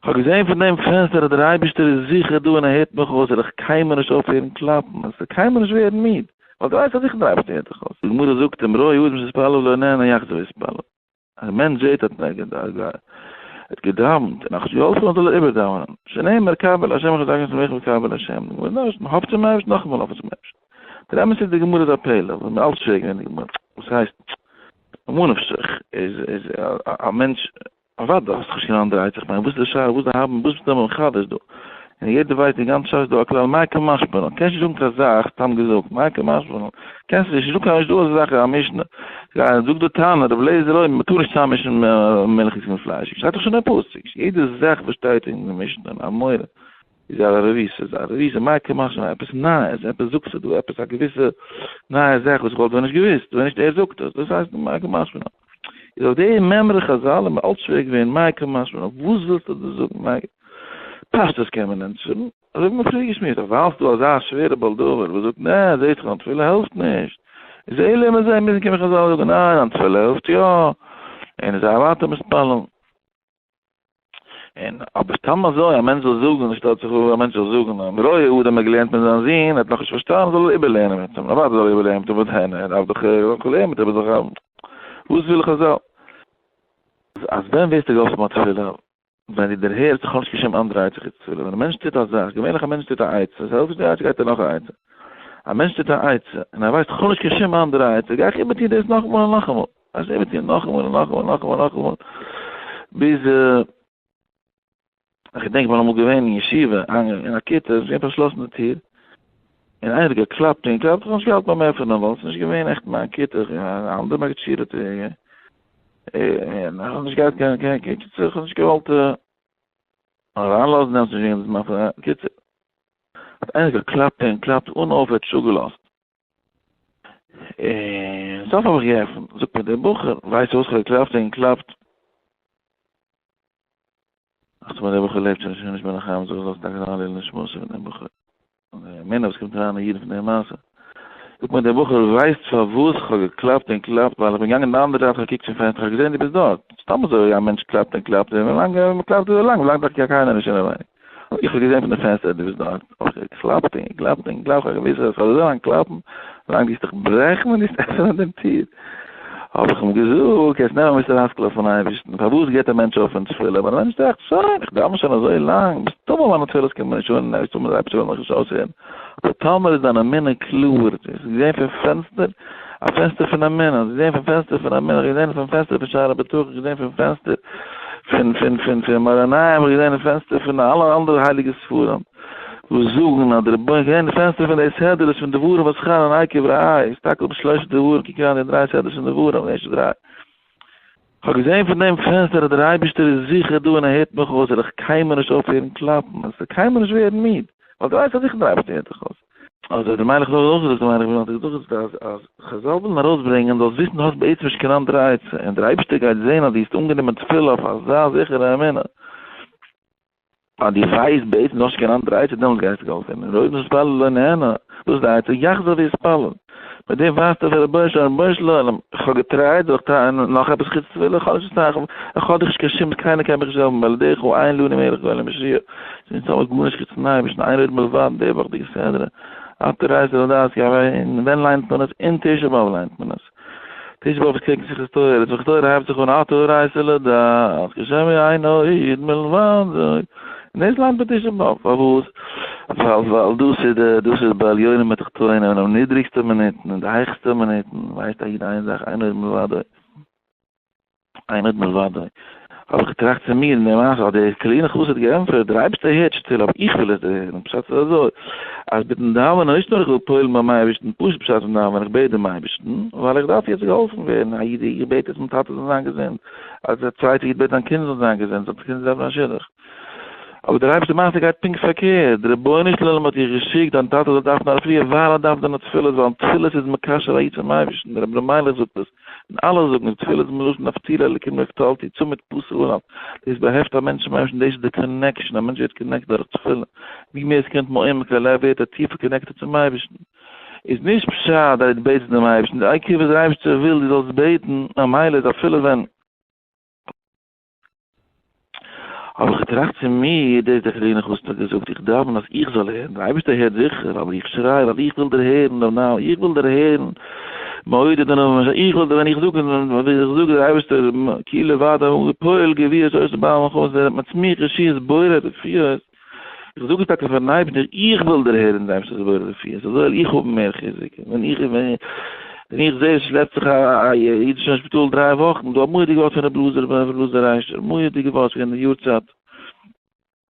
כ'האב געזען פון דעם פענסטער אז דער אייבערשטער איז זיכער דא און ער הערט מיך אויס, זאל איך קיינמאל נישט אויפהערן קלאפן, עס זאל קיינמאל נישט ווערן מיד, ווייל דו ווייסט אז זיכער דער אייבערשטער הערט דיך אויס. די גמרא זאגט אם רואה אדם שהתפלל ולא נענה יחזור ויתפלל. א מענטש זעט אז ער האט געדאווענט און נאכנישט געהאלפן זאל ער איבערדאווענען, שנאמר קוה אל ה' חזק ושמח וקוה אל ה', די גמרא דרש'נט, האף צום אייבערשטן נאכאמאל האף צום אייבערשטן. דער אמת איז די גמרא איז א פלא, וואס מיר אלץ שווער געווען די גמרא, וואס הייסט ממה נפשך, איז איז א מענטש אוודאי האסט נישט קיין אנדערע עצה, כ'מיין וואס איז די שאלה, וואס איז די האבן, וואס ביסטו מחדש דא? און יעדער ווייסט אין גאנץ שס איז דא א כלל מאי קא משמע לן, קענסט נישט זאגן קיין זאך סתם געזאגט, מאי קא משמע לן, קענסט נישט, נישטא קיין נישטא אזא זאך א משנה, זאגט די תנא רבי אליעזר אויב מ'טאר נישט צוזאממישן מילכיגס מיט פליישיגס, שטייט דאך שוין אין פסוק, יעדע זאך וואס שטייט אין די משנה אין אמורא איז א רבותא, איז א רבותא, מאי קא משמע לן, עפעס נייעס, עפעס זאגסטו דא, עפעס א געוויסע נייע זאך וואס איך וואלט ווען נישט געוואוסט ווען נישט ער זאגט עס, דאס הייסט מאי קא משמע לן. איז אויף די מימרא חזל איז מיר אלץ שווער געווען, מאי קא משמע לן, וואס ווילסטו דא זאגן, מאי פשטות קען מען ענטפערן, אזוי ווי מ'האט פריער געשמועסט, אז ווייל ס'דא אזא שווערע בעל דבר וואס זאגט נע, זעהט זיך דיין תפילה העלפט נישט, איז אלא מזה מוזן קומען חזל און זאגן ניין, דיין תפילה העלפט יא, און זיי ווייטער מתפלל. און אבער סתם אזוי א מענטש זאל זאגן, שטעלט זיך פאר א מענטש זאל זאגן, אם רואה אדם האט געלערנט מיט זיין זון, ער האט נאכנישט פארשטאנען, זאל ער איבערלערנען מיט אים, אוודאי זאל ער איבערלערנען מיט אים, וואס דען, ער דארף דאך לערנען מיט אים, וואס וויל חזל? אז ווען ווערסטו געהאלפן ביי תפילה? ווען דו דערהערסט איך האב נישט קיין שום אנדערע עצה חוץ תפילה, ווען א מענטש טוט א זאך, געווענליך א מענטש טוט א עצה, עס העלפט נישט די עצה גייט ער נאך א עצה, א מענטש טוט א עצה און ער ווייסט איך האב נישט קיין שום אנדערע עצה, גיי איך איבערטון דאס נאכאמאל און נאכאמאל. אזוי וועט איר נאכאמאל און נאכאמאל און נאכאמאל און נאכאמאל, ביז איך געדענק כ'בין אמאל געווען אין ישיבה, אין א כיתה, עס איז געווען פארשלאסן די טיר, און איינער האט געקלאפט און געקלאפט, איך האב נישט געהאלטן ביים עפענען, ווייל עס איז נישט געווען עכט מיין כיתה, א אנדערע מגיד שיעור האט און איך האב נישט געהאט קיין קיין קיצור, איך האב נישט געוואלט אריינלאזן, דעמאלטס איז נישט געווען די זמן פאר קיצור, האט איינער געקלאפט און געקלאפט אן אויפהער, האט נישט אפגעלאזט. און סוף האב איך געעפנט, זאגט מיר דער בחור, ווייסט וואס, כ'האב געקלאפט און געקלאפט, זאגט מיר דער בחור לעבט שוין נישט, נישט בין החיים, זאג איך זאלסט טאקע זיין לעילוי נשמתו פון דעם בחור, און די אמונה וואס קומט אריין אין אידן פון דער מעשה, זאגט מיר דער בחור, ווייסט פארוואס כ'האב געקלאפט און געקלאפט, ווייל איך בין געגאנגען אין די אנדערע זייט, כ'האב געקוקט פון פענסטער, כ'האב געזען דו ביסט דארט, סתם אזוי א מענטש קלאפט און קלאפט, און ווילאנג מ'קלאפט אזוי לאנג, ווילאנג דארף קיינער נישט אינעווייניג. איך האב געזען פון די פענסטער אז דו ביסט דארט, האב איך געקלאפט און געקלאפט און געקלאפט, איך האב געוואוסט אז איך וועל אזוי לאנג קלאפן, ווילאנג דו וועסט דיך ברעכן און דו וועסט עפענען דעם טיר. האב איך אים געזאגט, קענסט נעמען מוסר השכל פון אייבערשטן, פארוואס געבט א מענטש אויף אין תפילה? ווייל א מענטש טראכט, שוין, איך דאווען שוין אזוי לאנג, מסתמא מיינע תפילות קומען נישט אן, מסתמא דער אייבערשטער וויל מיך נישט אויסהערן. אבער טאמער איז דיין אמונה קלאר, דו האסט געזען פון פענסטער, א פענסטער פון אמונה, האסט געזען פון פענסטער פון אמונה, איך האב געזען פון פענסטער פון שער הבטחון, איך האב געזען פון פענסטער פון פון פון פון מאור עיניים, איך האב געזען פון פענסטער פון אלע אנדערע הייליגע ספרים וואס זאגן אז דער רבונו, איך האב געזען די פענסטער פון די סדרות פון דברים ואתחנן עקב ראה, הסתכל בשלושה דברים, קוק אריין די דריי סדרות פון דברים, די ערשטע דריי. כ'האב געזען פון דעם פענסטער אז דער אייבערשטער איז זיכער דא און ער הערט מיך אויס, זאל איך קיינמאל נישט אויפהערן קלאפן, עס זאל קיינמאל נישט ווערן מיד, ווייל דו ווייסט אז זיכער דער אייבערשטער הערט דיך אויס. אזוי האט דער מיילעך דוד אויך געזאגט, דער מיילעך דוד האט געזאגט אז אז חזל ווילן ארויסברענגען זאלסט וויסן דו האסט בעצם נישט קיין אנדערע עצה, און דער אייבערשטער גייט זען אז דו האסט אנגענומען תפילה אויף אזא זיכערע אמונה, אז דו ווייסט בעצם דו האסט נישט קיין אנדערע עצה דעמאלטס גייסטו געהאלפן ווערן, און אויב מתפלל לא נענה, וואס איז די עצה? יחזור ויתפלל, מיט דעם ווייזט ער פאר רבונו של עולם, רבונו של עולם, איך האב געטרייט, זאל איך טרייען נאך עפעס חוץ תפילה? איך האב נישט וואס טון, איך האב דיך נישט קיין שום, קיינער קען מיך נישט העלפן, בלעדיך אין לנו מלך גואל ומושיע, אונז האבן גארנישט חוץ פון אייבערשטן, אין עוד מלבדו, די וואכדיגע סדרה, אתה הראת לדעת, און ווען ליינט מען עס? אין תשעה באב ליינט מען עס. תשעה באב איז קעגן שמחת תורה, שמחת תורה הייבט זיך אן אתה הראת לדעת כי השם אין עוד מלבדו, און דאס ליינט מען תשעה באב, פארוואס? ווייל ווייל דאס איז די דאס איז בעליונים ותחתונים, אינעם נידריגסטע מינוטן און די העכסטע מינוטן ווייסט א איד איין זאך אין עוד מלבדו. אין עוד מלבדו. האב איך געטראכט צו מיר אין די מעשה האט דער קארלינער חסיד געענטפערט, דער אייבערשטער הערט שטיל אבער איך וויל עס דערהערן, פשט איז אזוי, אז מיטן דאווענען נישט נאר איך וויל פועל'ן ביים אייבערשטן, פשוט פשט פון דאווענען איך בעט דעם אייבערשטן ווייל איך דארף יעצט געהאלפן ווערן, א איד איך בעט יעצט מיין טאטע זאל זיין געזונט, אז א צווייטער איד בעט זיין קינד זאל זיין געזונט, זאל דאס קינד דארפן א שידוך. אבער דער אייבערשטער מעשה גייט פונקט פארקערט, דער רבונו של עולם האט דיר געשיקט דיין טאטע זאל דארפן א רפואה ווייל ער דארף דיינע תפילות, ווייל תפילות איז מקשר א איד צום אייבערשטן, דער רבי ר' מיילעך זאגט עס, און אלע זאגן אז תפילה איז מלשון נפתולי אלקים נפתלתי, צמיד פסה עליו, דאס באהעפט א מענטש צום אייבערשטן, דאס איז די connection, א מענטש ווערט connected דורך תפילה, ווי מער עס קומט מעומק הלב ווערט ער טיפער connected צום אייבערשטן, איז נישט פשט אז דו בעטסט דעם אייבערשטן, די עיקר וואס דער אייבערשטער וויל דו זאלסט בעטן, ממילא איז אפילו ווען. האב איך געטראכט צו מיר, דאס דער חלילה חסד האט געזאגט, איך דאווען אז איך זאל הערן, דער אייבערשטער הערט זיכער, אבער איך שריי ווייל איך וויל דערהערן דעם נאמען, איך וויל דערהערן מעודד דעם נאמען, איך וויל ווען איך זאג ווען איך זאג דער אייבערשטער כאילו ועד פועל גבורות עושה בעל מלחמות מצמיח ישועות בורא רפואות, איך זאג עס טאקע פארן אייבערשטער, איך וויל דערהערן דעם אייבערשטער'ס בורא רפואות, אזוי וועל איך האבן מער חיזוק, ווען איך ווען איך זע עס שלעפט זיך א איד שוין אין שפיטאל דריי וואכן, דא א מורא'דיגע ווארט פון ר' אלעזר בן ר' אלעזר ריישער, מורא'דיגע ווארט, ס'געווען די יארצייט,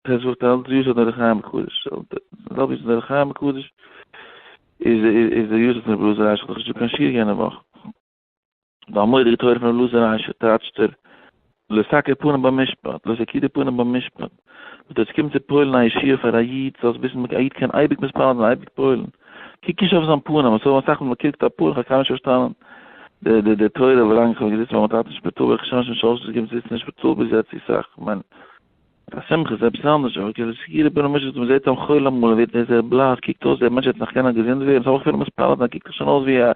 ט ו אלול, די יארצייט פון אור החיים הקדוש, די זעלבע יארצייט פון אור החיים הקדוש איז איז די יארצייט פון ר' אלעזר ריישער, כ'האב נישט געזאגט קיין שיעור יענע וואך. די מורא'דיגע תורה פון אלעזר ריישער טייטשט ער לא תכיר פנים במשפט, לא תכירי פנים במשפט, וואס דאס קומט צו פועל'ן א ישועה פאר א איד, זאלסט וויסן א איד קען אייביג מתפלל זיין, אייביג פועל'ן, קוק נישט אויף זיין פנים, אזוי ווי אסאך מאל מען קוקט א פנים, איך האב קיינמאל נישט פארשטאנען די די די תורה ווילאנג איך האב געזיצן ביי מיין טאטן אין שפיטאל, איך שוין שוין שלש געקומען זיצן אין שפיטאל ביז יעצט צו סאך, כ'מיין א שמחה איז עפעס אנדערש, אבער כאילו סגירה בין המשפט מען זעט א חולה אמאל ער ווערט זייער בלאס, קוקט אויס דער מענטש וועט נאך קענען געזונט ווערן, ס'האב איך אפילו מתפלל זיין, קוקט דאך שוין אויס ווי א,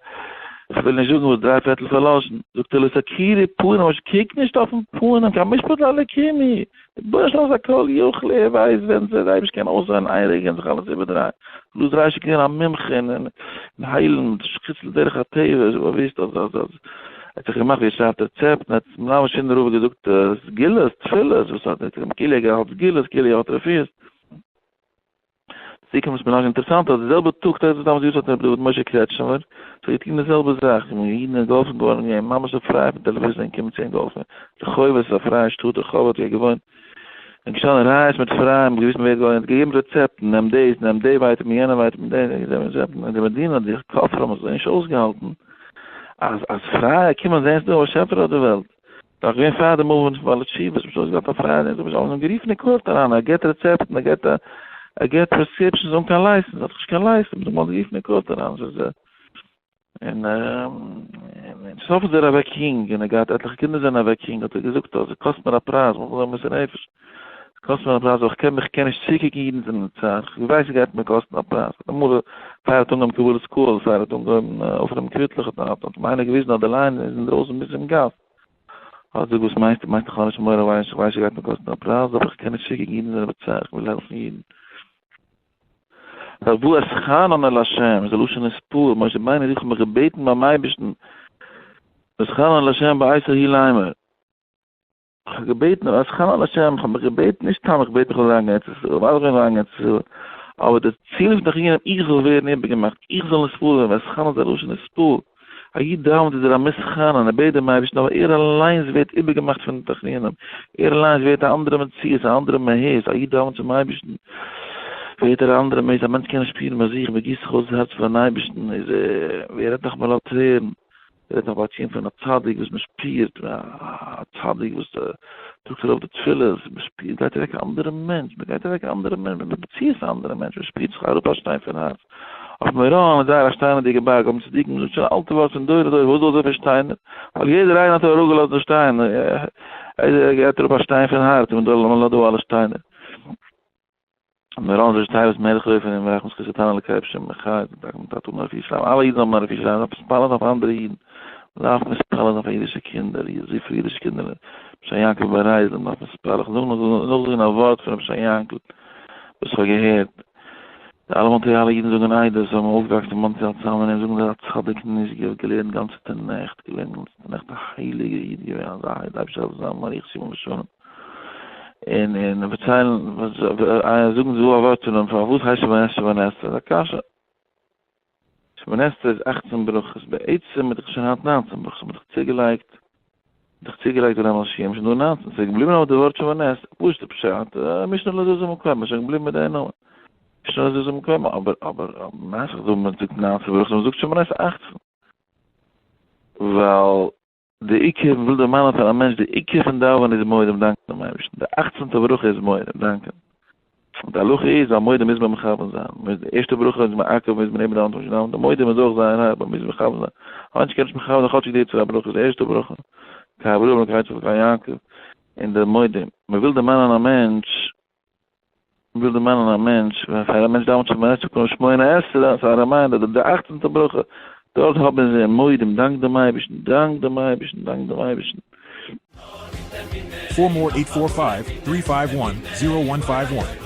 איך וויל נישט זאגן וואס דריי פערטל פארלאשן, זאגט ער לא תכירו פנים, ממש קוק נישט אויפן פנים, קיין משפט לאלקים הוא, רבונו של עולם איז א כל יכול, ער ווייסט ווען ס'איז, דער אייבערשטער קען אויסזען איין רגע און זיך אלעס איבערדרייען, לוז רייש איז געווען א מומחה אין היילן חוץ לדרך הטבע, איז באוויסט אז אז אז. ער האט זיך געמאכט ווי ער שרייבט רעצעפטן, האט מלמד שינדער רב געזאגט סגולות, תפילות, וואס האט ער כאילו ער האט סגולות, כאילו ער האט רפואות. צוריק איז מיר נאך אינטערעסאנט אז די זעלבע טאג ט' תמוז יארצייט רבי דוד משה קרעטשניפער האט געטון די זעלבע זאך, און אידן איז געהאלפן געווארן געווען ממש א פרייע פון טעלעוויזיע און קומען צו אים געהאלפן, רחובות איז א פרייע שטאט רחובות ווי ער געוואוינט, און געשטאנען רייעס מיט פרייע, מ'האט געוואוסט מ'ווערט געהאלפן, ער האט געגעבן רעצעפטן, נעם דאס, נעם די ווייטעמין, יענע ווייטעמין, די, רעצעפטן, און די מדינה, די כופרים האבן זיך נישט אויסגעהאלטן. אז אז פרייע קומען זעהן ס'דא א באשעפער אויף די וועלט. נאך געווען פאר די מאוומענט פון בעלי תשובות, מ'האט אויסגעהאלטן א פרייע זעהן זיי האבן אים גערופן אין קאורט אריין, ער געט רעצעפטן, ער געט ער געט prescriptions אן קיין license, ער האט דאך נישט קיין license, מ'האט אים גערופן אין קאורט אריין, ס'איז און און סוף איז ער אוועק יונג, און ער געהאט עטליכע קינדער זענען אוועק יונג, האט ער געזאגט אז ס'קאסט מיר א פרייז, מ'זאל זיין מוסר נפש. קאסט מיר א פרייז אבער כ'קען מיך קען נישט צוקוקן אידן זענען אין צער, כ'ווייס ס'גייט מיר קאסטן א פרייז, אמאל פאר ער האט אנגעהויבן קבלת קהל, פאר ער האט אנגעהויבן אויפנעמען קוויטלעך האט האט אים איינער געוויזן אז די line איז אינדרויסן ביז צום גאס, האט זאג וואס מיינסטו, מיינסט איך האב נישט מורא ווייל איך ווייס ס'גייט מיר קאסטן א פרייז אבער כ'קען נישט צוקוקן אידן זענען בצער, כ'וויל העלפן אידן. ואתחנן אל השם איז א לשון התפעל, משה רבינו זאגט כ'האב מיך געבעטן ביים אייבערשטן, ואתחנן אל השם בעת ההיא לאמר. איך האב געבעטן ואתחנן אל השם, איך האב מיך געבעטן, נישט סתם איך בעט איך זאל אריינגיין ארץ ישראל, ווייל איך וויל אריינגיין ארץ ישראל, אבער די ציל איז דאך געווען איך זאל ווערן איבערגעמאכט, איך זאל נתפעל ווערן, ואתחנן איז א לשון התפעל, א איד דאווענט איז ער א מתחנן, ער בעט דעם אייבערשטן אבער ער אליינס ווערט איבערגעמאכט פון די תחנונים, ער אליינס ווערט א אנדערע מציאות, א אנדערע מהות, א איד דאווענט צום אייבערשטן ווערט ער א אנדערע מהות, א מענטש קען נישט שפירן ביי זיך, מען גיסט זיך אויס דאס הארץ פארן אייבערשטן, איז ער, ווער רעדט נאך מען לאזט טרערן. רעדט נאך ביי ציון פון א צדיק וואס מען שפירט, א צדיק וואס טראגט ארויף די תפילות, מען שפירט, גייט אוועק א אנדערע מענטש, מען גייט אוועק א אנדערע מענטש, מען איז במציאות א אנדערע מענטש, מען שפירט זיך אראפ א שטיין פון הארץ. אויף מירון איז זייער א שטיינערדיגע בארג, האבן צדיקים געזאגט, שוין א אלטע ווארט פון דורי דורות, וואס דא אזויפיל שטיינער? ווייל יעדער איינער האט אראפגעלאזט די שטיין, יעדער גייט אראפ א שטיין פון הארץ, און מען לאזט דא אלע שטיינער. מירון איז ראשי תיבות מלך רופא און מרחם זכות התנא אלקי בשם מחי זאגט מען טאטע אן רפואה שלמה אלע אידן האבן א רפואה שלמה מ'דארף מתפלל זיין פאר אנדערע אידן מ'דארף מתפלל זיין פאר אידישע קינדער אזויפיל אידישע קינדער רבי ישעי' יענקל בן רייזל מ'דארף מתפלל איך זאג נאכזאגן א ווארט פון רבי ישעי' יענקל וואס איך האב געהערט די אלע מאנטריאלע אידן זאגן עדות זיי האבן אויפגעוואקסן אין מאנטריאל צוזאמען און זאגן זיי א צדיק נשגב געלערנט גאנצעטע נעכט געלערנט גאנצעטע נעכט א הייליגע איד געווען אזא הייליגע אייבערשטער זאל זיין מאריכות ימים ושנים. און און פארציילן זאגן זיי א ווארט פון אים פארוואס הייסט שמונה עשרה שמונה עשרה איז א קשיא שמונה עשרה איז אכצן ברכות בעצם איז דאך שוין היינט ניינצן ברכות מ'האט דאך צוגעלייגט דאך צוגעלייגט ולמען השיעים שוין דא ניינצן ס'איז געבליבן אבער די ווארט שמונה עשרה פשוט'ע פשט משנה לא זזה ממקומה שוין געבליבן מיט די נאמען משנה לא זזה ממקומה אבער אבער מה שייך דא מ'זאגט ניינצן ברכות מ'זאגט שמונה עשרה אכצן ווייל די עיקר, מ'וויל דערמאנען פאר א מענטש די עיקר פון דאווענען איז מודים דאנקען דעם אייבערשטן, די אכצענטע ברכה איז מודים דאנקען, און די הלכה איז אז מודים מוז מען מכוון זיין, די ערשטע ברכה איז מעכב מוז מען איבערדאווענען צום דאווענען, די מודים איז אויך זייער הארב מ'מוז מכוון זיין, א מענטש קען נישט מכוון זיין כאטשיג די צוויי ברכות, די ערשטע ברכה, אלקי אברהם אלקי יצחק אלקי יעקב, און די מודים, מ'וויל דערמאנען א מענטש וויל דערמאנען א מענטש, ווען פאר א מענטש דאווענט שמונה עשרה קומט שמונה עשרה, ס'איז א reminder, די אכצענטע ברכה, דארט האבן זיי מודים, דאנק דעם אייבערשטן, דאנק דעם אייבערשטן, דאנק דעם אייבערשטן. For more 845 351 0151.